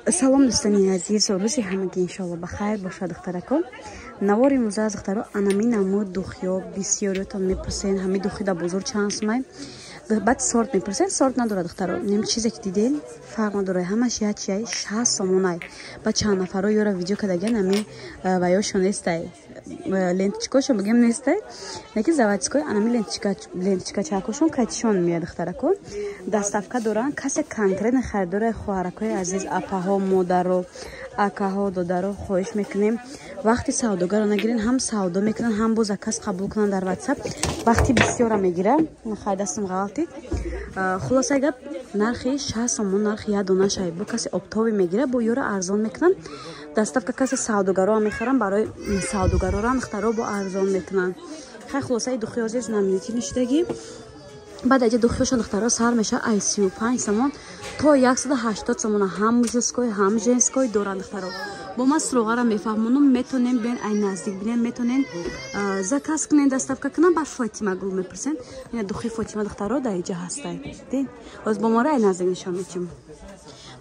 Салом, дӯстони азиз, рӯзи ҳамагӣ иншоалло ба хайр бошад, духтарако. Навори имрӯза аз духтаро анами намуд духиё бисёриётон мепурсен, ҳами духи дар бозор чанд сумай. Баъд сорт мепурсен, сорт надорад, духтаро. Нем чизе ки диден, фарқ надорад, ҳамаш як чиай 60 сомонай. Баъд чанд нафаро ёра видео кардаган, ами ваёшон нестай. Ленточкошон бигем нестай. Лекин заводской анами ленточка чакошон катишон меяд, духтарако. Доставка доранд, касе конкретно харидори хоҳаракои азиз, апаҳо, модаро, акаҳо, додаро, хоҳиш мекунем, вақти савдогаро нагирен, ҳам савдо мекунанд, ҳам боз заказ қабул кунанд дар WhatsApp. Вақти бисёра мегира, хай дастам ғалтид. Хулосаи гап, нархи 60 сомон, нархи як дона шай. Бо касе оптовый мегира, бо ёра арзон мекунанд. Доставка касе савдогаро мехаранд, барои савдогароро духтаро бо арзон мекунанд. Хай хулосаи духи азиз намнити нишидагӣ. Баъд аҷа духиёшон, духтаро, сар мешавад ай 35 сомон то 180 сомона, ҳам мужской, ҳам женской доранд, духтаро. Бо ман суроғаро мефаҳмонам, метонем бен ай наздик бинем, метонен заказ кунен, доставка кунам. Баъд Фотима гул мепурсен. Ина духи Фотима, духтаро, дар иҷа ҳастай. Дин ҳоз бо моро ай наздик нишон медиҳем.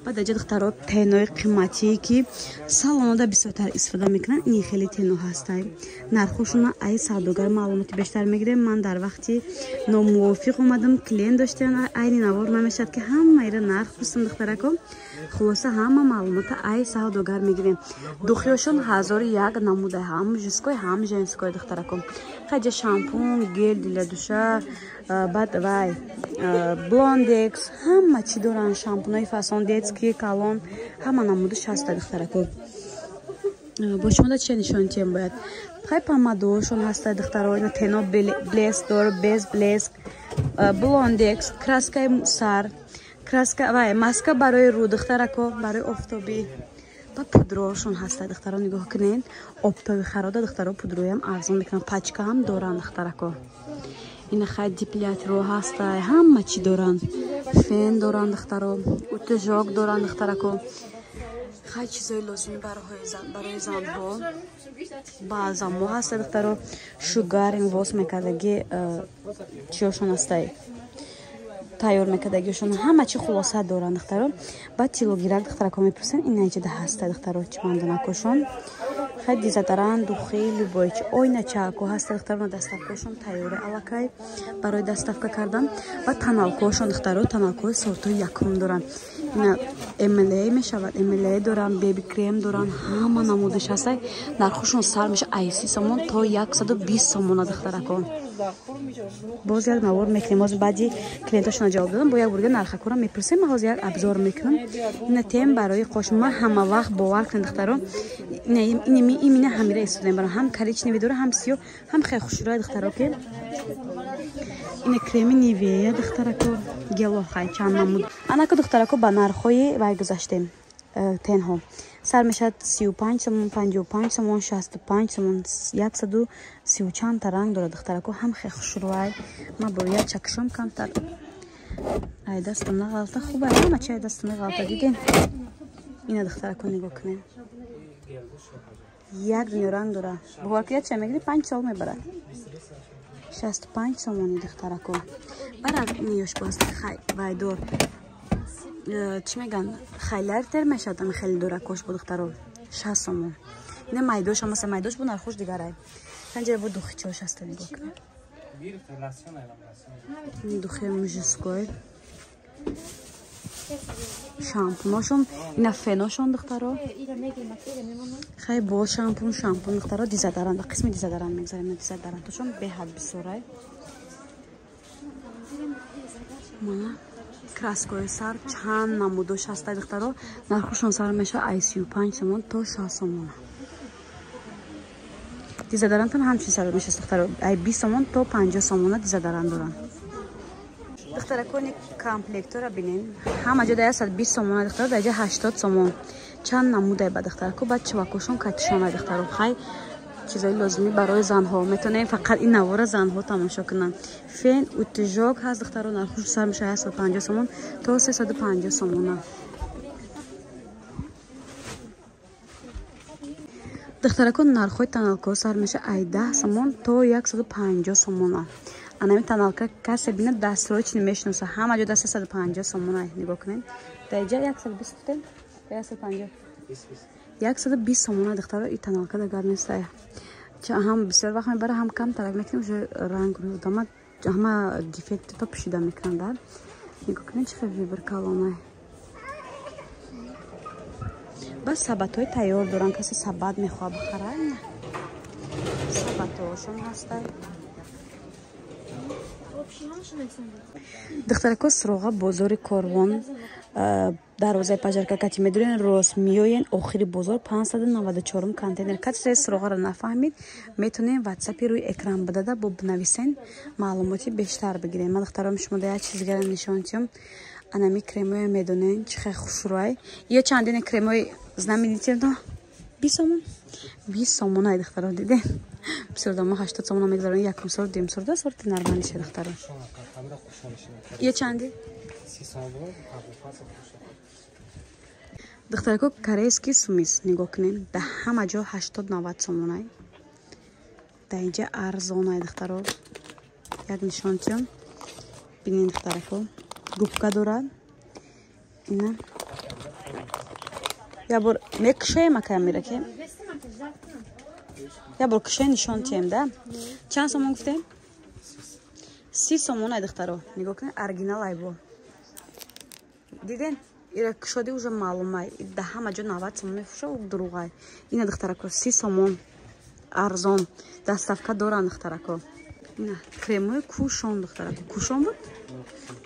Баъд аҷа, духтаро, тенои қиматие ки салонода бисёртар истифода мекунанд, ин хеле тено ҳастай. Нархошона ай савдогар маълумоти бештар мегирем. Ман дар вақти номувофиқ омадам, клиент доштем, айни навор намешавад ки ҳамаира нарх пурсам, духтарако. Хулоса, ҳама маълумота ай савдогар мегирем. Духиёшон ҳазору як намуда, ҳам мужской, ҳам женской, духтарако. Хаҷа шампун, гель для душа, баъд вай блондекс, ҳама чӣ доранд, шампунои фасон, детский, калон, ҳама намудаш ҳаста, духтарако. Бо шумода чия нишон тием бояд? Хай помадошон ҳаста, духтаро, ина тено блеск дор, без блеск, блондекс, краскаи сар, краска вай маска барои рӯ, духтарако, барои офтобӣ. Ба пудрошон ҳаста, духтаро, нигоҳ кунед, оптови харода, духтаро, пудроям арзон мекунанд, пачка ҳам доранд, духтарако. Ина хай депиляторо ҳаста, ҳама чӣ доранд, фен доранд, духтаро, утюжок доранд, духтарако. Хай чизои лозимӣ барои занҳо, баъзамо ҳаста, духтаро, шугаринг вос мекардаги чиёшон ҳастай, тайёр мекардагишон, ҳама чи хулоса доранд, духтаро. Баъд тилогирак, духтарако, мепурсанд, ина иҷода ҳаста, духтаро, чимандонакошон. Хай дезодорант, духи, любой чи, ойначако ҳаста, духтаро, доставкашон тайёри аллакай барои доставка кардан. Ва тоналкошон, духтаро, тоналкои сортои якум доранд. Ина МЛА мешавад, МЛА доранд, беби крем доранд, ҳама намудаш ҳастай. Нархошон сар меша ай 30 сомон то 120 сомона, духтарако. Боз як навор мекунем, ҳозир баъди клиентошона ҷавоб додам, бо як бурга нархакора мепурсем, ман ҳозир як обзор мекунам. Ина тем барои қош, ман ҳама вақт, бовар кунед, духтаро, имина ҳамира истифода мебарам, ҳам коричневый дора, ҳам сиёҳ, ҳам хеле хушрӯя, духтаро, ки ина креми Нивея, духтарако, гелохай чанд намуд. Анако, духтарако, ба нархҳои вай гузаштем. Тенҳо сар мешавад 35 сомон, 55 сомон, 65 сомон, 130 чандта ранг дорад, духтарако, ҳам хеле хушрӯай. Ман бо як чакшом камтар ай дастам нағалта, хубай, ҳама чи ай дастам нағалта, дидем. Ина, духтарако, нигоҳ кунем, як дунё ранг дора. Бовар кунед, ча мегири, 5 сол мебарад. 65 сомони, духтарако. Баъд ниёш боз вайдор чӣ меган, хайлайтер мешавад, ами хеле доракош бо, духтаро, 60 сомон. Ина майдош ҳамаса, майдош бо нархош дигарай. Ҳанҷара бо духичош ҳаста, нигоҳ кунед, духи мужской, шампуношон, ина феношон, духтаро. Хай бо шампун, шампун, духтаро, дезодорант, ба қисми дезодорант мегзарем. Дезодорантошон беҳад бисёрай. Мана краскои сар чанд намудош ҳаста, духтаро, нархошон сар мешавад ай 35 сомон то 60 сомона. Дезодорантам ҳамчин сар мешавад, духтаро, ай 20 сомон то 50 сомона дезодорант доранд. Духтаракони, комплектора бинен, ҳама ҷо дар 120 сомона, духтаро, дар ҷа 80 сомон. Чанд намудай ба духтарако, баъд чувакошон катишона, духтаро. Хай чизои лозимӣ барои занҳо, метавонем фақат ин навора занҳо тамошо кунанд. Фен, утюжок ҳаст, духтаро, нархош сар мешавад 150 сомон то 350 сомона. Духтарако, нархҳои тоналкаҳо сар мешавад ай 10 сомон то 150 сомона. Анами тоналка касе бинад, дастрои чи мешиноса, ҳама ҷо да 350 сомона. Нигоҳ кунед, дар иҷа 120 гуфтем. 150. 120 сомона, духтаро, и тоналка да гап нестай. Ҳам бисёр вақт мебара, ҳам кам тарак мекунем, уже ранг рӯи одама ҳама дефектито пӯшида мекунанд. Да, нигоҳ кунед, чӣ хел выбор калонай. Бас сабатҳои тайёр доранд, касе сабат мехоҳад бихара, сабатҳошон ҳастай. Духтарако, суроға бозори Корвон, дарвозаи пажарка кати медурен, рост миёен, охири бозор, 594 контейнер. Касе суроғаро нафаҳмид, метонем ватсапи рӯи экран бидада бо бинависен, маълумоти бештар бигирем. Ман, духтаром, шумо да як чиз дигарам нишон тиём. Анами кремоя медонен, чӣ хел хушрӯай. Ё чандине кремои знаменитирно? 20 сомон, 20 сомон ай, духтаро, диден? Бисёр дома 80 сомона мегузарон, якум сорт, дуюм сорт, да, сорти нормалише, духтаро. Ё чанди? Духтарако, корейский сумис нигоҳ кунем, да ҳама ҷо 80-90 сомонай, да инҷа арзонай, духтаро. Як нишон тиём, бинен, духтарако, губка дорад. Ина як бор мекушоем, акая мираке, як бор кушоем, нишон тием. Да, чанд сомон гуфтем? 30 сомонай, духтаро, нигоҳ кунед, оригинал айбо, диден? Ира кушоди, уже маълумай, да ҳама ҷо 90 сомон мефурӯша, дурӯғай. Ина, духтарако, 30 сомон, арзон, доставка доранд, духтарако. Ина кремои кушон, духтарако, кушон буд,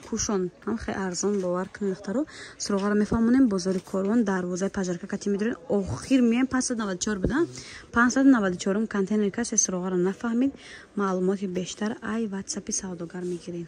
кушон ҳам хеле арзон, бовар кунед, духтаро. Суроғаро мефаҳмонем: бозори Корвон, дарвозаи пажарка кати медорем, охир меем, 594 буда, 594 контейнер. Касе суроғаро нафаҳмид, маълумоти бештар ай ватсапи савдогар мегирем.